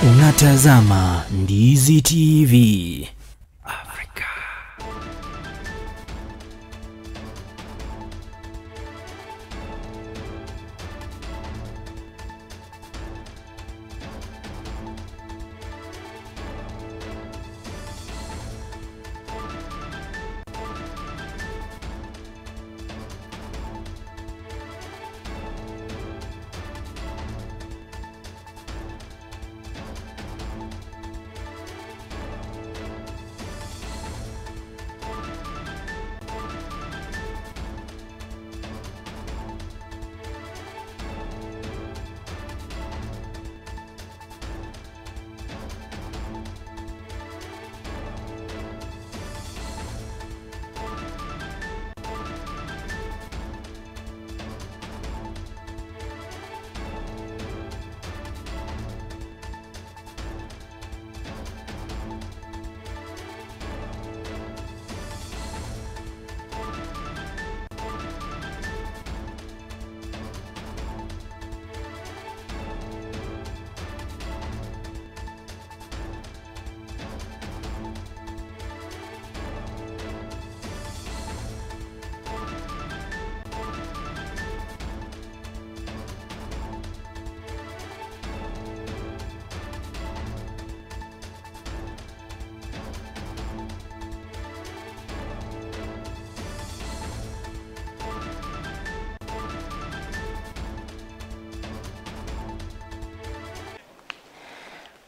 Unatazama Ndizi TV Afrika.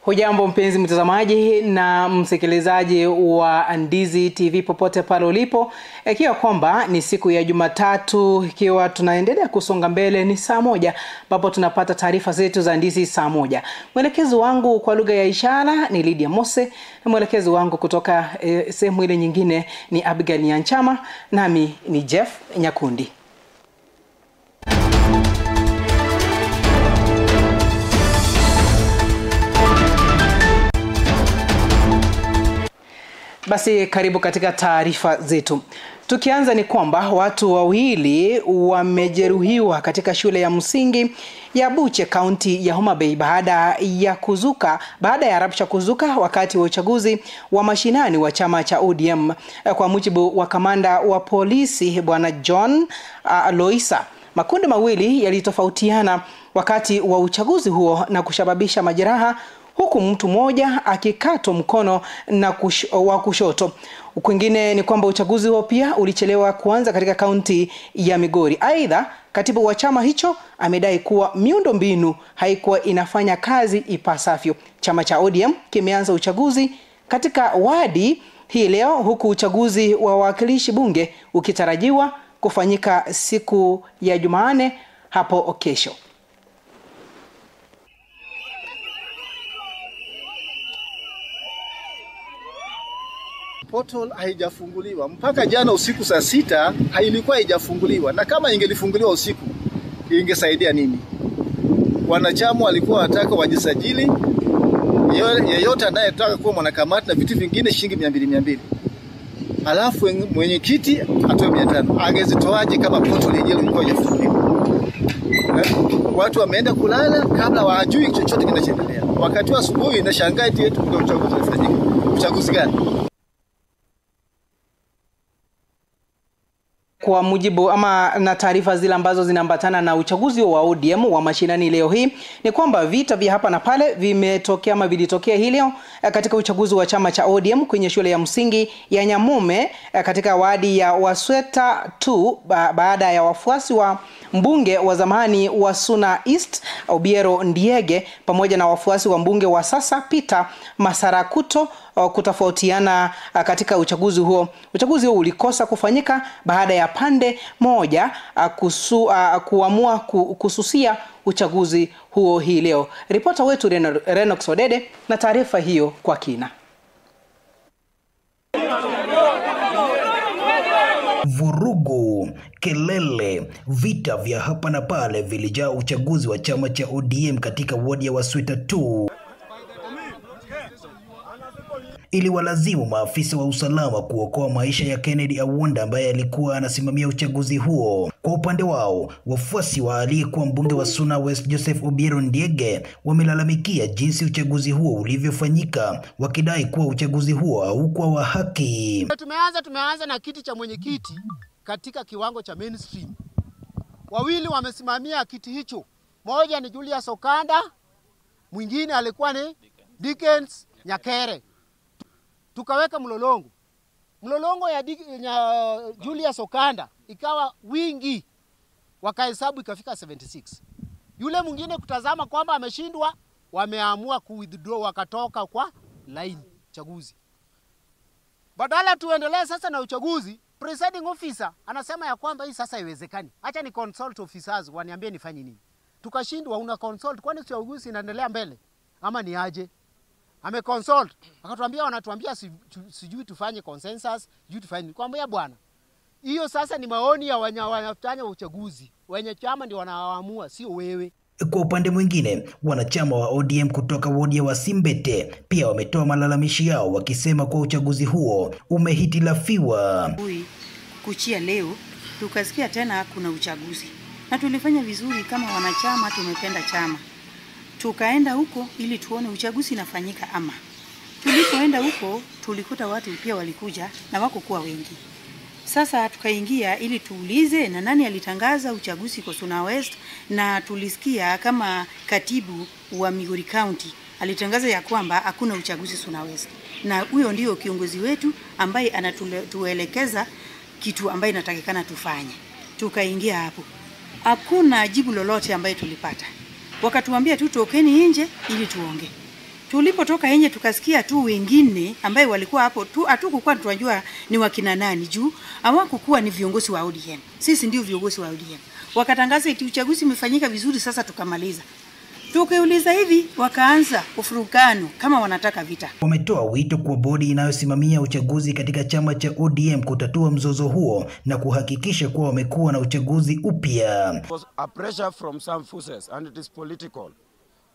Hujambo mpenzi mtazamaji na msikilizaji wa Ndizi TV popote pale ulipo, ikiwa kwamba ni siku ya Jumatatu, ikiwa tunaendelea kusonga mbele ni saa 1 ambapo tunapata taarifa zetu za Ndizi saa 1. Mwelekezi wangu kwa lugha ya ishara ni Lydia Mose na mwelekezi wangu kutoka sehemu ile nyingine ni Abigail Nyanchama, nami ni Jeff Nyakundi. Basi karibu katika taarifa zetu. Tukianza ni kwamba watu wawili wamejeruhiwa katika shule ya msingi ya Buche, kaunti ya Homa Bay baada ya rabsha kuzuka wakati wa uchaguzi wa mashinani wa chama cha ODM. Kwa mujibu wa kamanda wa polisi Bwana John Loisa, makundi mawili yalitofautiana wakati wa uchaguzi huo na kusababisha majeraha, huku mtu mmoja akikatwa mkono na wa kushoto. Kwingine ni kwamba uchaguzi huo pia ulichelewa kuanza katika kaunti ya Migori. Aidha, katibu wa chama hicho amedai kuwa miundombinu haikuwa inafanya kazi ipasavyo. Chama cha ODM kimeanza uchaguzi katika wadi hii leo, huku uchaguzi wa wawakilishi bunge ukitarajiwa kufanyika siku ya Jumanne hapo kesho. Portal haijafunguliwa mpaka jana usiku saa 6, hailikuwa haijafunguliwa. Na kama ingelifunguliwa usiku ingesaidia nini? Wanachama walikuwa wanataka wajisajili, yeyote anayetaka kuwa mwanakamati na vitu vingine shilingi 200 200. Alafu mwenyekiti atoe 500. Angezitoaje kama portal yenyewe ilikuwa haijafunguliwa? Watu wameenda kulala kabla hawajui chochote kinachoendelea. Wakati wa asubuhi nashangaa eti yetu kuna uchaguzi unafanyika. Uchaguzi gani? Kwa mujibu ama na taarifa zile ambazo zinaambatana na uchaguzi wa ODM wa mashinani leo hii ni kwamba vita vya hapa na pale vimetokea ama vilitokea hii leo katika uchaguzi wa chama cha ODM kwenye shule ya msingi ya Nyamume katika wadi ya Wasweta 2 baada ya wafuasi wa mbunge wa zamani wa Suna East Obiero Ndiege pamoja na wafuasi wa mbunge wa sasa Peter Masarakuto kutofautiana katika uchaguzi huo. Uchaguzi huo ulikosa kufanyika baada ya pande moja kuamua kususia uchaguzi huo hii leo. Ripota wetu Renox Odede na taarifa hiyo kwa kina. Vurugu, kelele, vita vya hapa na pale vilijaa uchaguzi wa chama cha ODM katika wadi ya Wasweta 2. Iliwalazimu maafisa wa usalama kuokoa maisha ya Kennedy Awanda ambaye alikuwa anasimamia uchaguzi huo. Kwa Kwa upande wao, wafuasi wa aliyekuwa mbunge wa Suna West Joseph Obiero Ndiege wamelalamikia jinsi uchaguzi huo ulivyofanyika, wakidai kuwa uchaguzi huo haukuwa wa haki. Tumeanza na kiti cha mwenyekiti katika kiwango cha mainstream. Wawili wamesimamia kiti hicho. Moja ni Julius Okanda, mwingine alikuwa ni Dickens Nyakere. Tukaweka mlolongo. Mlolongo ya Julius Okanda ikawa wingi, wakahesabu ikafika 76. Yule mwingine kutazama kwamba ameshindwa, wameamua ku withdraw, wakatoka kwa line chaguzi. Badala tuendelee sasa na uchaguzi, presiding officer anasema ya kwamba hii sasa haiwezekani. Acha ni consult officers waniambie nifanye nini. Tukashindwa, una consult kwani uchaguzi inaendelea mbele ama ni aje? Ame consult akatuambia, wanatuambia sijui tufanye consensus, sijui tufanye. Kwambia bwana, hiyo sasa ni maoni ya wanafanya uchaguzi. Wenye chama ndio wanaamua, sio wewe. Kwa upande mwingine, wanachama wa ODM kutoka wodi ya Wasimbete pia wametoa malalamishi yao wakisema kuwa uchaguzi huo umehitilafiwa. Kuchia leo tukasikia tena kuna uchaguzi, na tulifanya vizuri kama wanachama, tumependa chama. Tukaenda huko ili tuone uchaguzi inafanyika ama. Tulipoenda huko tulikuta watu pia walikuja na wako kuwa wengi. Sasa tukaingia ili tuulize na nani alitangaza uchaguzi kwa Suna West, na tulisikia kama katibu wa Migori County alitangaza ya kwamba hakuna uchaguzi Suna West. Na huyo ndio kiongozi wetu ambaye anatuelekeza kitu ambaye inatakikana tufanye. Tukaingia hapo. Hakuna jibu lolote ambaye tulipata. Wakatuambia tu tokeni nje ili tuonge. Tulipotoka nje tukasikia tu wengine ambaye walikuwa hapo tu, hatukukuwa tunajua ni wakina nani juu hawakukuwa ni viongozi wa ODM. Sisi ndio viongozi wa ODM. Wakatangaza eti uchaguzi umefanyika vizuri, sasa tukamaliza. Tukiuliza hivi wakaanza ufurukano kama wanataka vita. Wametoa wito kwa bodi inayosimamia uchaguzi katika chama cha ODM kutatua mzozo huo na kuhakikisha kuwa wamekuwa na uchaguzi upya. A pressure from some forces and it is political.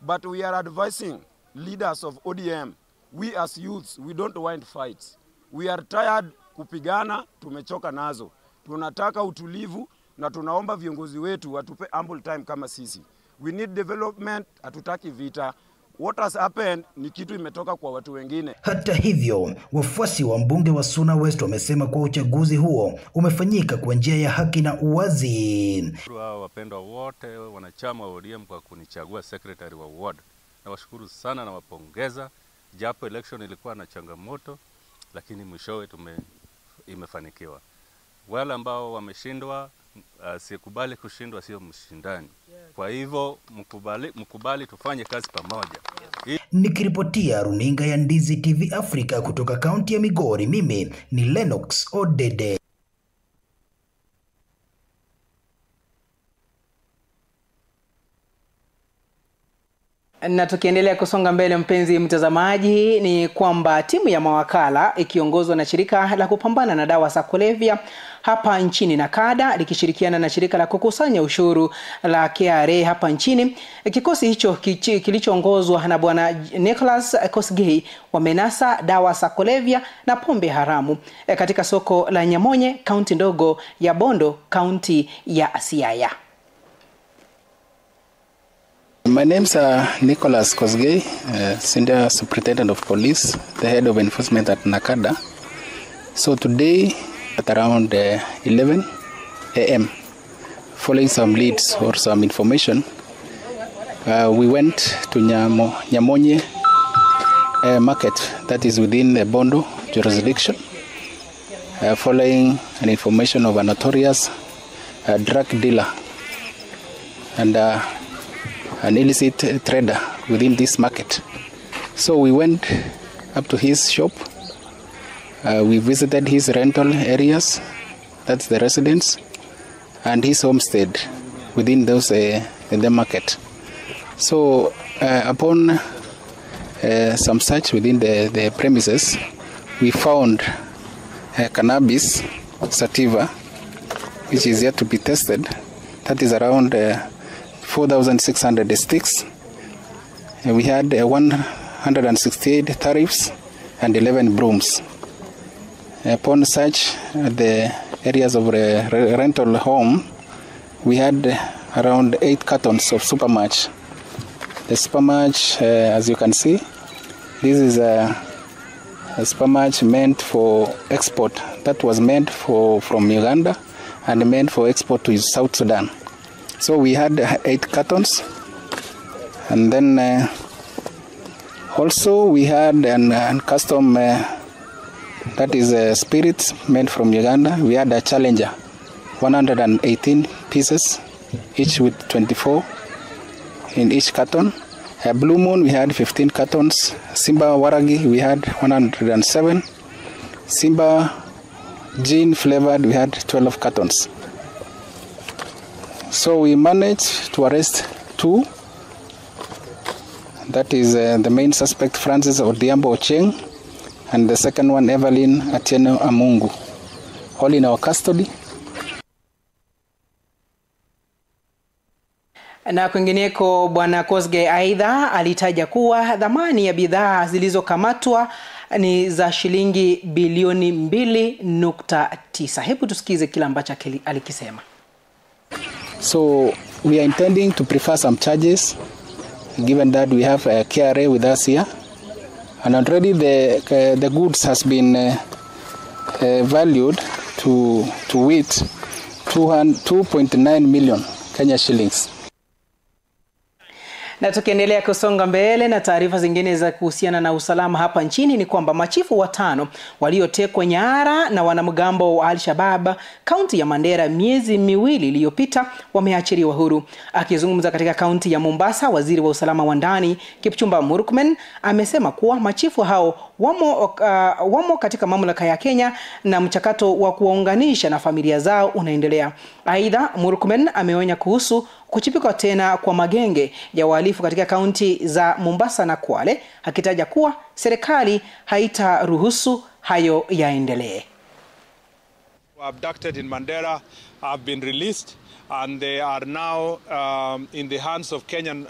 But we are advising leaders of ODM, we as youths, we don't want fights. We are tired kupigana, tumechoka nazo. Tunataka utulivu na tunaomba viongozi wetu watupe ample time kama sisi. We need development, hatutaki vita. What has happened ni kitu imetoka kwa watu wengine. Hata hivyo, wafuasi wa mbunge wa Suna West wamesema kuwa uchaguzi huo umefanyika kwa njia ya haki na uwazi. Wapendwa wote wanachama wa ODM kwa kunichagua secretary wa ward. Nawashukuru sana na wapongeza. Japo election ilikuwa na changamoto, lakini mwishowe imefanikiwa. Wale ambao wameshindwa, sikubali kushindwa, sio mshindani. Kwa hivyo mkubali tufanye kazi pamoja. Nikiripotia runinga ya Ndizi TV Africa kutoka kaunti ya Migori, mimi ni Lennox Odede. Na tukiendelea kusonga mbele, mpenzi mtazamaji, ni kwamba timu ya mawakala ikiongozwa na shirika la kupambana na dawa za kulevya hapa nchini NACADA likishirikiana na shirika la kukusanya ushuru la KRA hapa nchini, kikosi hicho kilichoongozwa na Bwana Nicholas Kosgei wamenasa dawa za kulevya na pombe haramu katika soko la Nyamonye, kaunti ndogo ya Bondo, kaunti ya Siaya. My name is Nicholas Kosgei, Senior Superintendent of Police, the head of enforcement at NACADA. So today at around 11 a.m., following some leads or some information, we went to Nyamonye market that is within the Bondo jurisdiction, following an information of a notorious drug dealer and an illicit trader within this market. So we went up to his shop. We visited his rental areas, that's the residence, and his homestead within those in the market. So upon some search within the premises, we found cannabis sativa, which is yet to be tested. That is around 4,600 sticks. We had 168 tariffs and 11 brooms. Upon search at the areas of the rental home, We had around 8 cartons of Supermatch. The Supermatch, as you can see, this is a Supermatch meant for export. That was meant for from Uganda and meant for export to South Sudan. So we had 8 cartons, and then also we had an custom that is a spirit made from Uganda. We had a Challenger, 118 pieces, each with 24 in each carton. A Blue Moon, we had 15 cartons. Simba Waragi, we had 107. Simba Gin flavored, we had 12 cartons. So we managed to arrest 2. That is the main suspect, Francis Odhiambo Ochieng, and the second one, Evelyn Atieno Amungu, all in our custody. Na kwingineko, Bwana Kosgei aidha alitaja kuwa dhamani ya bidhaa zilizokamatwa ni za shilingi bilioni 2.9. Hebu tusikize kila ambacho alikisema. So we are intending to prefer some charges, given that we have a KRA with us here, and already the goods has been valued to wit 2.9 million Kenya shillings. Na tukiendelea kusonga mbele na taarifa zingine za kuhusiana na usalama hapa nchini ni kwamba machifu 5 waliotekwa nyara na wanamgambo wa Al-Shabaab kaunti ya Mandera miezi miwili iliyopita wameachiliwa huru. Akizungumza katika kaunti ya Mombasa, waziri wa usalama wa ndani Kipchumba Murkomen amesema kuwa machifu hao wamo katika mamlaka ya Kenya na mchakato wa kuwaunganisha na familia zao unaendelea. Aidha, Murkomen ameonya kuhusu kuchipika tena kwa magenge ya wahalifu katika kaunti za Mombasa na Kwale, akitaja kuwa serikali haitaruhusu hayo yaendelee. Abducted in Mandera have been released and they are now in the hands of Kenyan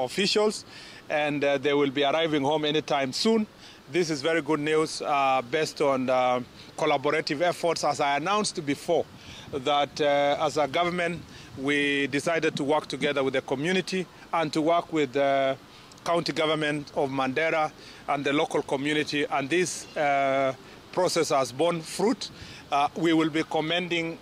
officials, and they will be arriving home anytime soon. This is very good news based on collaborative efforts, as I announced before, that as a government we decided to work together with the community and to work with the county government of Mandera and the local community, and this process has borne fruit. We will be commenting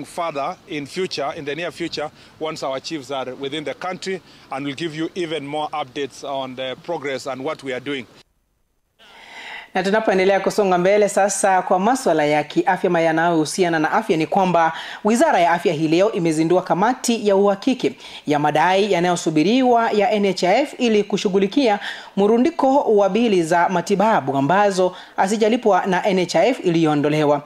further in the near future, once our chiefs are within the country, and we'll give you even more updates on the progress and what we are doing. Na tunapoendelea kusonga mbele sasa kwa masuala ya kiafya yanayohusiana na afya ni kwamba Wizara ya Afya hii leo imezindua kamati ya uhakiki ya madai yanayosubiriwa ya NHIF ili kushughulikia murundiko wa bili za matibabu ambazo hazijalipwa na NHIF iliyoondolewa.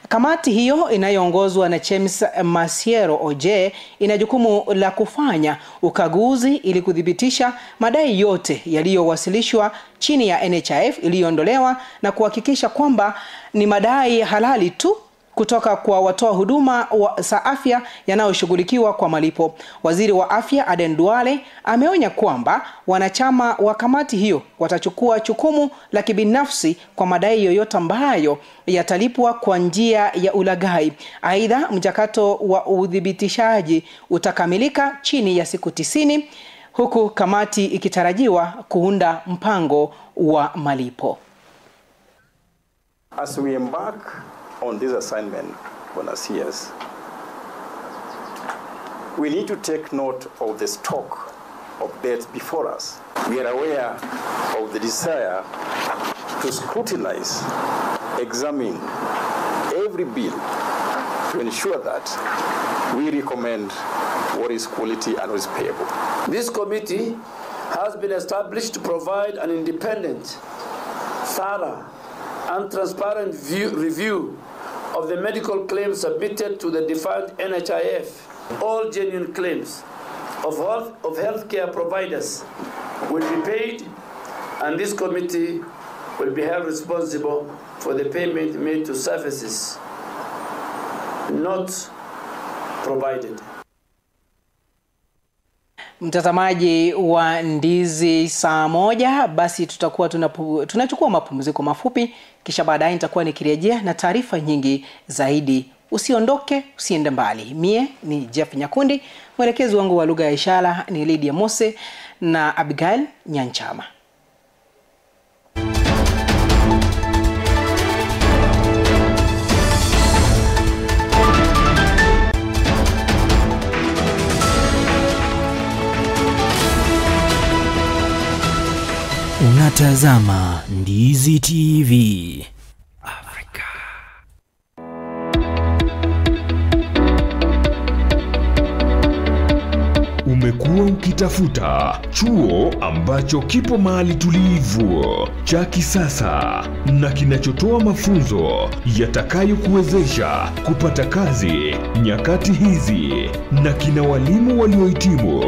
Kamati hiyo inayoongozwa na James Masiero Oje ina jukumu la kufanya ukaguzi ili kudhibitisha madai yote yaliyowasilishwa chini ya NHIF iliyoondolewa na kuhakikisha kwamba ni madai halali tu kutoka kwa watoa huduma za afya yanayoshughulikiwa kwa malipo. Waziri wa Afya Aden Duale ameonya kwamba wanachama wa kamati hiyo watachukua jukumu la kibinafsi kwa madai yoyote ambayo yatalipwa kwa njia ya ulaghai. Aidha, mchakato wa udhibitishaji utakamilika chini ya siku 90, huku kamati ikitarajiwa kuunda mpango wa malipo. As we embark on this assignment, Bwana CS, we need to take note of the stock of debts before us. We are aware of the desire to scrutinize, examine every bill to ensure that we recommend what is quality and what is payable. This committee has been established to provide an independent, thorough, and transparent review of the medical claims submitted to the defunct NHIF. All genuine claims of healthcare providers will be paid, and this committee will be held responsible for the payment made to services not provided. Mtazamaji wa Ndizi saa 1, basi tutakuwa tunachukua mapumziko mafupi, kisha baadaye nitakuwa nikirejea na taarifa nyingi zaidi. Usiondoke, usiende mbali. Mie ni Jeff Nyakundi, mwelekezi wangu wa lugha ya ishara ni Lydia Mose na Abigail Nyanchama. Unatazama Ndizi TV Afrika. Umekuwa ukitafuta chuo ambacho kipo mahali tulivu, cha kisasa na kinachotoa mafunzo yatakayokuwezesha kupata kazi nyakati hizi na kina walimu waliohitimu.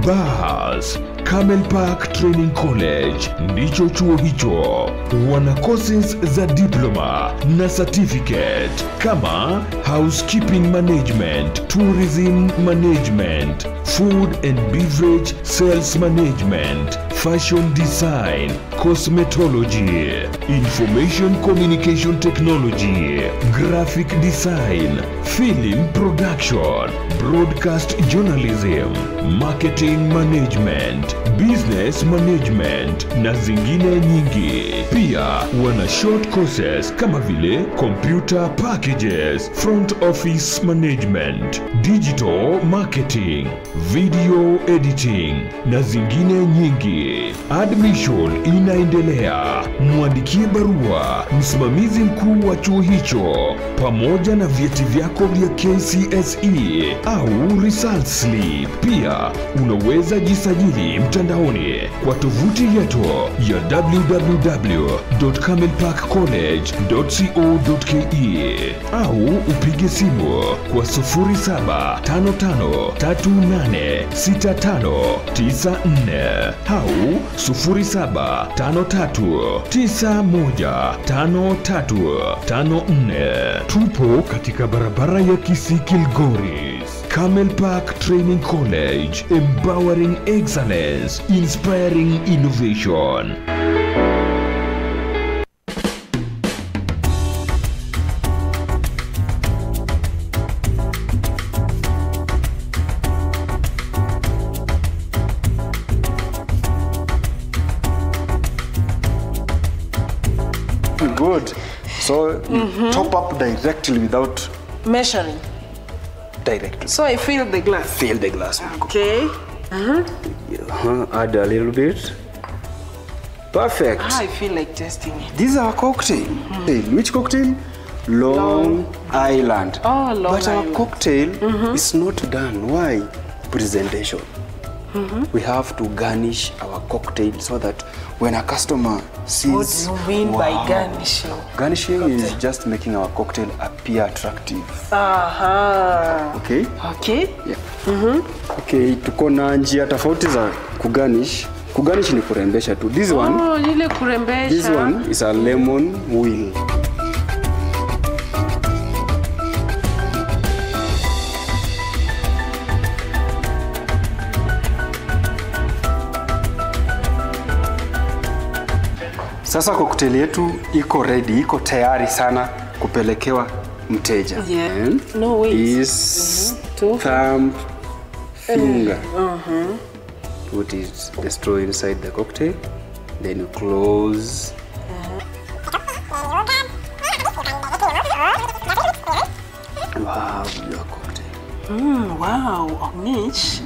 Bas, Camel Park Training College ndicho chuo hicho. Wana courses za diploma na certificate kama housekeeping management, tourism management, food and beverage sales management, fashion design, cosmetology, information communication technology, graphic design, film production, broadcast journalism, marketing management, business management na zingine nyingi. Pia wana short courses kama vile computer packages, front office management, digital marketing, video editing na zingine nyingi. Admission inaendelea. Mwandikie barua msimamizi mkuu wa chuo hicho pamoja na vyeti vyako vya KCSE au result slip. Pia unaweza jisajili mtandaoni kwa tovuti yetu ya www.camelparkcollege.co.ke au upige simu kwa 0755386594 au 0753915354. Tupo katika barabara ya Kisii Kilgoris. Camel Park Training College, empowering excellence, inspiring innovation. Good. So you top up directly without measuring. Directly. So I fill the glass. Fill the glass. Okay. Add a little bit. Perfect. I feel like tasting it. This is our cocktail. Which cocktail? Long Island. Oh, Long But Island. Our cocktail is not done. Why? Presentation. We have to garnish our cocktail so that when a customer sees... What do you mean by garnishing? Garnishing is just making our cocktail appear attractive. Okay? Okay. Yeah. Okay, tuko na njia tofauti za kugarnish. Kugarnish ni kurembesha tu. This one, ile kurembesha. This one is a lemon wheel. Sasa cocktail yetu iko ready, iko tayari sana kupelekewa mteja. Yeah. No, wait. Is thumb finger. Put it, the straw inside the cocktail, then you close. Wow, your cocktail. Wow, Ognish.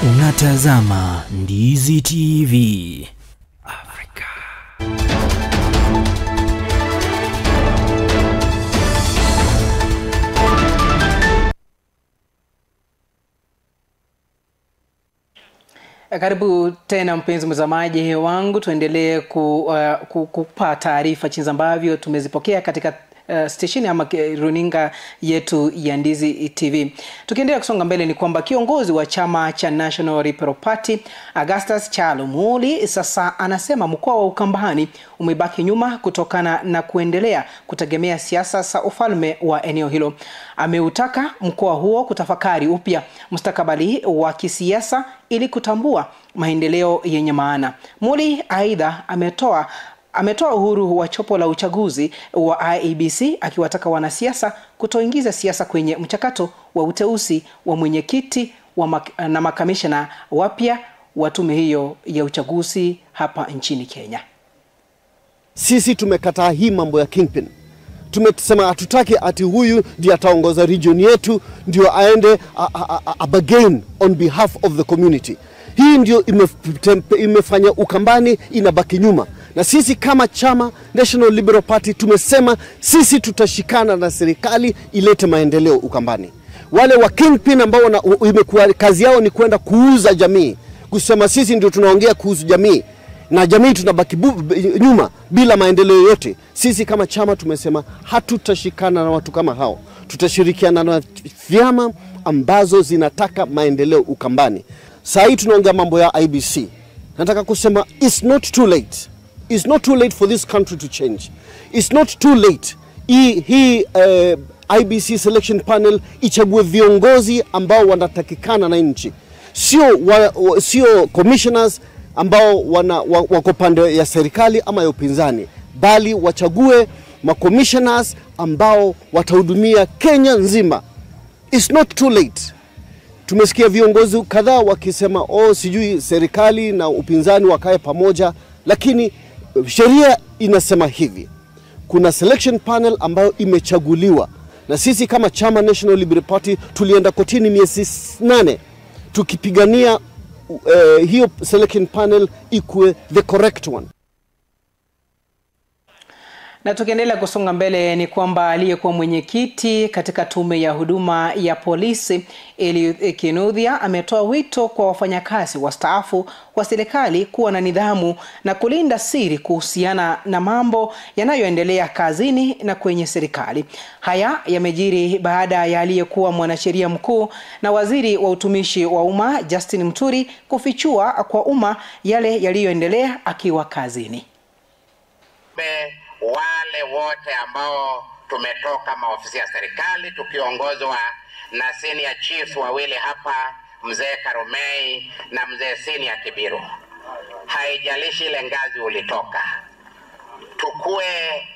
Unatazama Ndizi TV Afrika. Karibu tena mpenzi mtazamaji wangu, tuendelee kupa taarifa jinsi ambavyo tumezipokea katika stesheni ama runinga yetu ya Ndizi TV. Tukiendelea kusonga mbele ni kwamba kiongozi wa chama cha National Liberal Party Augustus Chalo Muli sasa anasema mkoa wa Ukambani umebaki nyuma kutokana na kuendelea kutegemea siasa za ufalme wa eneo hilo. Ameutaka mkoa huo kutafakari upya mustakabali wa kisiasa ili kutambua maendeleo yenye maana. Muli aidha ametoa uhuru wa chopo la uchaguzi wa IEBC akiwataka wanasiasa kutoingiza siasa kwenye mchakato wa uteuzi wa mwenyekiti na makamishna wapya wa tume hiyo ya uchaguzi hapa nchini Kenya. Sisi tumekataa hii mambo ya kingpin. Tumesema hatutaki ati huyu ndiye ataongoza region yetu ndio aende a bargain on behalf of the community. Hii ndio imefanya Ukambani inabaki nyuma. Na sisi kama chama National Liberal Party tumesema sisi tutashikana na serikali ilete maendeleo Ukambani. Wale wa kingpin ambao imekuwa kazi yao ni kwenda kuuza jamii, kusema sisi ndio tunaongea kuhusu jamii na jamii tunabaki nyuma bila maendeleo yote. Sisi kama chama tumesema hatutashikana na watu kama hao. Tutashirikiana na vyama ambazo zinataka maendeleo Ukambani. Sasa hii tunaongea mambo ya IBC. Nataka kusema it's not too late. It's not too late for this country to change. It's not too late. Hii IBC selection panel ichague viongozi ambao wanatakikana na nchi. Sio commissioners ambao wako pande ya serikali ama ya upinzani, bali wachague ma-commissioners ambao watahudumia Kenya nzima. It's not too late. Tumesikia viongozi kadhaa wakisema sijui serikali na upinzani wakae pamoja, lakini sheria inasema hivi. Kuna selection panel ambayo imechaguliwa, na sisi kama chama National Liberal Party tulienda kotini miezi 8 tukipigania hiyo selection panel ikuwe the correct one. Na tukiendelea kusonga mbele ni kwamba aliyekuwa mwenyekiti katika tume ya huduma ya polisi Eliud Kinuthia ametoa wito kwa wafanyakazi wastaafu wa serikali kuwa na nidhamu na kulinda siri kuhusiana na mambo yanayoendelea kazini na kwenye serikali. Haya yamejiri baada ya aliyekuwa mwanasheria mkuu na waziri wa utumishi wa umma Justin Muturi kufichua kwa umma yale yaliyoendelea akiwa kazini. Wale wote ambao tumetoka maofisi ya serikali tukiongozwa na senior chiefs wawili hapa, mzee Karumei na mzee senior Kibiru, haijalishi ile ngazi ulitoka, tukue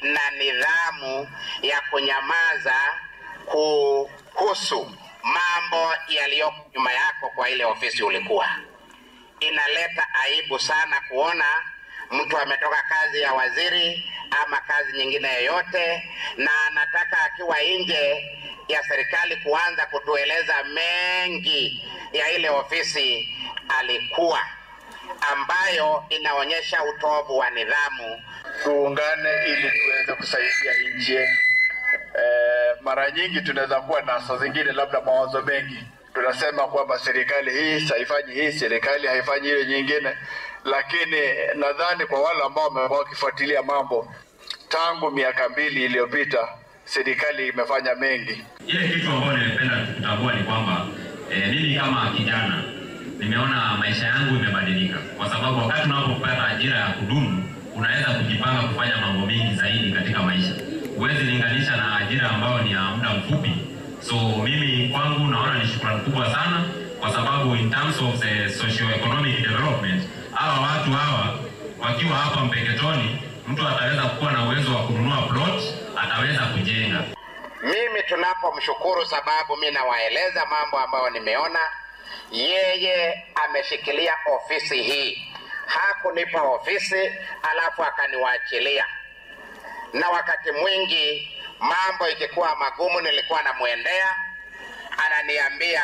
na nidhamu ya kunyamaza kuhusu mambo yaliyo nyuma yako kwa ile ofisi ulikuwa. Inaleta aibu sana kuona mtu ametoka kazi ya waziri ama kazi nyingine yoyote na anataka akiwa nje ya serikali kuanza kutueleza mengi ya ile ofisi alikuwa, ambayo inaonyesha utovu wa nidhamu. Tuungane ili tuweze kusaidia nchi yetu. Mara nyingi tunaweza kuwa na saa zingine labda mawazo mengi. Tunasema kwamba serikali hii haifanyi hii, serikali haifanyi ile nyingine. Lakini nadhani kwa wale ambao wamekuwa wakifuatilia mambo tangu miaka 2 iliyopita, serikali imefanya mengi. Ile kitu ambayo nilipenda kutambua ni kwamba mimi kama kijana nimeona maisha yangu imebadilika, kwa sababu wakati unapopata ajira ya kudumu unaweza kujipanga kufanya mambo mengi zaidi katika maisha. Huwezi linganisha na ajira ambayo ni ya muda mfupi. So mimi kwangu naona ni shukrani kubwa sana, kwa sababu in terms of the socio-economic development, hawa watu hawa wakiwa hapa Mpeketoni, mtu ataweza kuwa na uwezo wa kununua plot, ataweza kujenga. Mimi tunapomshukuru, sababu mimi nawaeleza mambo ambayo nimeona. Yeye ameshikilia ofisi hii, hakunipa ofisi alafu akaniwaachilia. Na wakati mwingi mambo ikikuwa magumu nilikuwa namuendea, ananiambia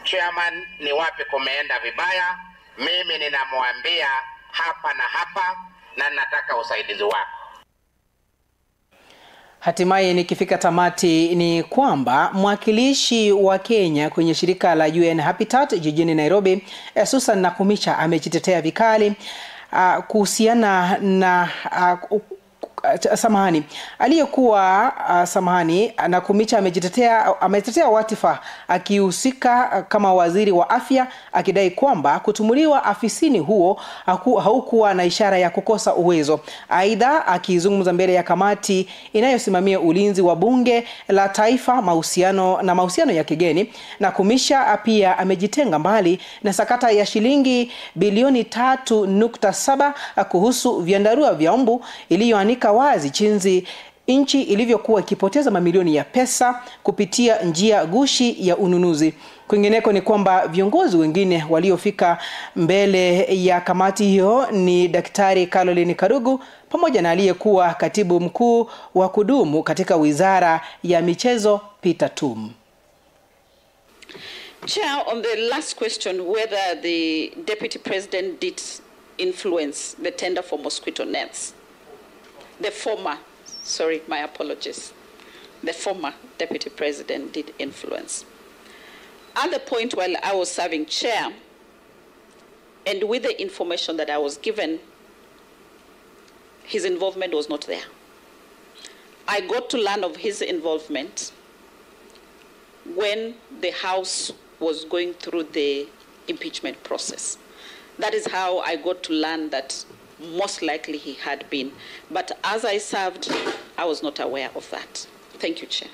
chairman, ni wapi kumeenda vibaya? Mimi ninamwambia hapa na hapa, na nataka usaidizi wako. Hatimaye nikifika tamati ni kwamba mwakilishi wa Kenya kwenye shirika la UN Habitat jijini Nairobi, Susan Nakhumicha, amejitetea vikali kuhusiana na Aliyekuwa samahani, Nakhumicha ametetea watifa akihusika kama waziri wa afya, akidai kwamba kutumuliwa afisini huo haukuwa na ishara ya kukosa uwezo. Aidha, akizungumza mbele ya kamati inayosimamia ulinzi wa bunge la taifa mahusiano na mahusiano ya kigeni, Nakhumicha pia amejitenga mbali na sakata ya shilingi bilioni 3.7 kuhusu vyandarua vya mbu iliyoanika wazi jinsi nchi ilivyokuwa ikipoteza mamilioni ya pesa kupitia njia gushi ya ununuzi. Kwingineko ni kwamba viongozi wengine waliofika mbele ya kamati hiyo ni Daktari Caroline Karugu pamoja na aliyekuwa katibu mkuu wa kudumu katika Wizara ya Michezo Peter Tum. Chair, on the last question, whether the Deputy President did influence the tender for mosquito nets. The former, sorry, my apologies. The former Deputy President did influence. At the point while I was serving chair, and with the information that I was given, his involvement was not there. I got to learn of his involvement when the House was going through the impeachment process. That is how I got to learn that most likely he had been. But as I served, I was not aware of that. Thank you, Chair.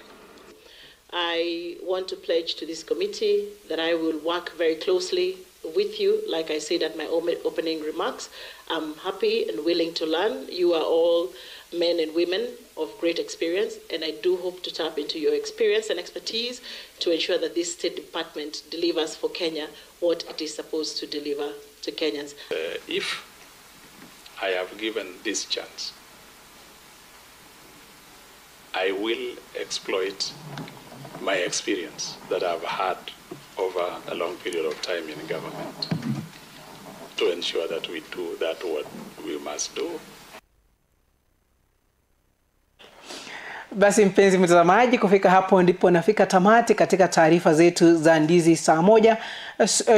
I want to pledge to this committee that I will work very closely with you. Like I said at my opening remarks, I'm happy and willing to learn. You are all men and women of great experience, and I do hope to tap into your experience and expertise to ensure that this State Department delivers for Kenya what it is supposed to deliver to Kenyans. If I have given this chance, I will exploit my experience that I've had over a long period of time in government to ensure that we do that what we must do. Basi mpenzi mtazamaji, kufika hapo ndipo nafika tamati katika taarifa zetu za Ndizi saa moja.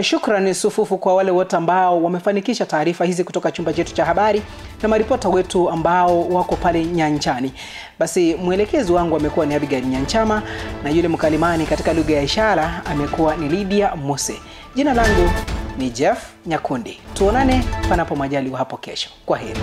Shukrani sufufu kwa wale wote ambao wamefanikisha taarifa hizi kutoka chumba chetu cha habari na maripota wetu ambao wako pale nyanjani. Basi mwelekezi wangu amekuwa ni Abigail Nyanchama na yule mkalimani katika lugha ya ishara amekuwa ni Lydia Mose. Jina langu ni Jeff Nyakundi. Tuonane panapo majaliwa hapo kesho. Kwaheri.